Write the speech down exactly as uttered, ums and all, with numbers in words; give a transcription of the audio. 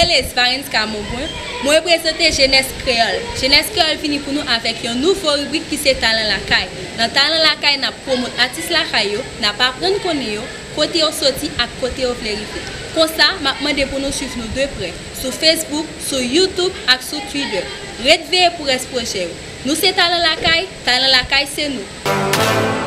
Rele Svarenska Monbrun, mwen reprezante Jenès Kreyòl. Jenès Kreyòl vini pou nou avèk yon nouvo ribrik ki se Talan Lakay. Nan Talan Lakay, n ap pwomot atis lakay yo, n ap aprann konnen yo, kote yo soti ak kote yo vle rive. Konsa, m ap mande pou nou swiv nou de prè, sou Facebook, sou YouTube ak sou Twitter. Ret veye pou rès pwojè yo. Nou se Talan Lakay, Talan Lakay se nou.